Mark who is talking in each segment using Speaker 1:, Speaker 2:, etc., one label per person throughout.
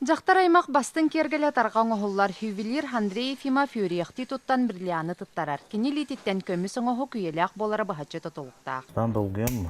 Speaker 1: Дьахтар аймах бастыҥ киэргэлэ тарҕа оҥоһуллар. Ювелир Андрей Ефимов үөрүйэхтии туттан бриллианы туттарар. Кини илиититтэн көмүс оҥоһук үйэлээх буолара быһаччы тутулуктаах.
Speaker 2: Бастаан долгуйан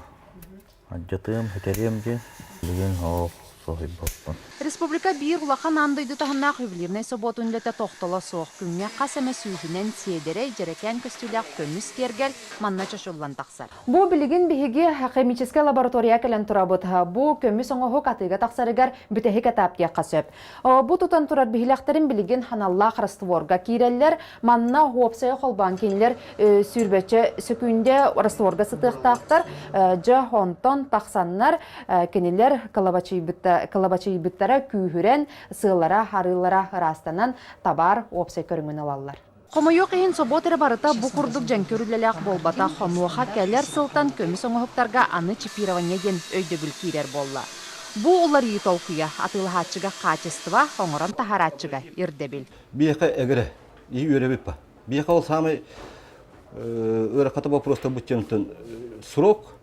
Speaker 2: алдьатыам, сүтэриэм диэн билигин олох соһуйбаппын.
Speaker 1: Республика биир улахан аан дойду таһымнаах ювелирнай собуотун үлэтэ тохтоло суох. Күҥҥэ хас эмэ сүүһүнэн сиэдэрэй, дьэрэкээн көстүүлээх көмүс киэргэл манна чочуллан тахсар. Бу билигин биһиги химическэй лаборатория кэлэн турабыт. Бу көмүс оҥоһук атыыга тахсарыгар бүтэһик этап диэххэ сөп. Бу тутан турар биһилэхтэрин билигин аналлаах растворга киирэллэр. Манна уопсайа холбоон кинилэр сүүрбэччэ сөкүүндэ растворга сытыахтаахтар. Дьэ, онтон тахсаннар кинилэр кылабачыйбыттара күүһүрэн, сыалара, арыылара ыраастанан табаар уопсай көрүҥүн ылаллар. Хомойуох иһин, собуот эрэ барыта бу курдук дьэҥкир үлэлээх буолбатах. Онуоха кэлэр сылтан көмүс оҥоһуктарга аны чипирование диэн өйдөбүл киирэр буолла. Бу уларыйыы толкуйа атыылаһааччыга хаачыстыба, оҥорон таһаарааччыга ирдэбил.
Speaker 3: Биһиэхэ эгэрэ, и үөрэбит ба. Биһиэхэ ол самый ыарахата вопростар бутчантын срок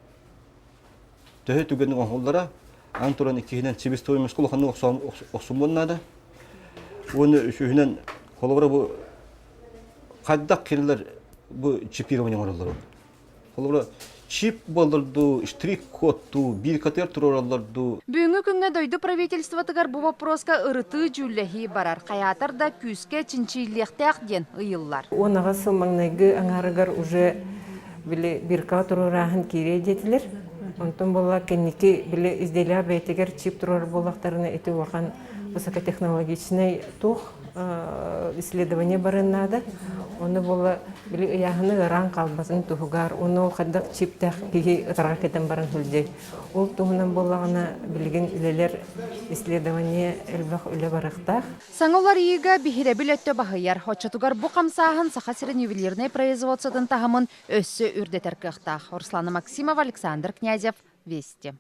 Speaker 3: төһө түгэнин оҥоһуллара, ан туран иккиһинэн себестоимость улаханнык охсумуон наада. Уонна үсүһүнэн холобура бу хайдах кинилэр бу чипирование оҥороллору. Холобура чип буоллар дуу, штрих-код дуу, биркатер туруораллар дуу.
Speaker 1: Бүгүҥҥү күҥҥэ дойду правительствотыгар бу боппуруоска ырытыы дьүүллэһии барар. Хайаатар да күүскэ чинчийиллиэхтээх диэн ыйыллар.
Speaker 4: 18 сыл маҥнайгы аҥаарыгар уже били биркаҕа туруорааһын киириэ диэтилэр. Онтон буолла кэнники били изделия бэйэтигэр чип туруорар буоллахтарына ити улахан высокотехнологичнай туох исследование барыан наада. Ону буолла били ыйааһыны ыараан хаалбатын туһугар, ону хайдах чиптээх киһи ытарҕа кэтэн баран сылдьай. Ол туһунан буоллаҕына билигин үлэлэр исследование элбэх үлэ барыахтаах.
Speaker 1: Саҥа уларыйыыга биһирэбил өттө баһыйар. Оччотугар бу хамсааһын Саха сирин ювелирнай производствотын таһымын өссө үрдэтэр кыахтаах. Руслана Максимова, Александр Князев, Вести.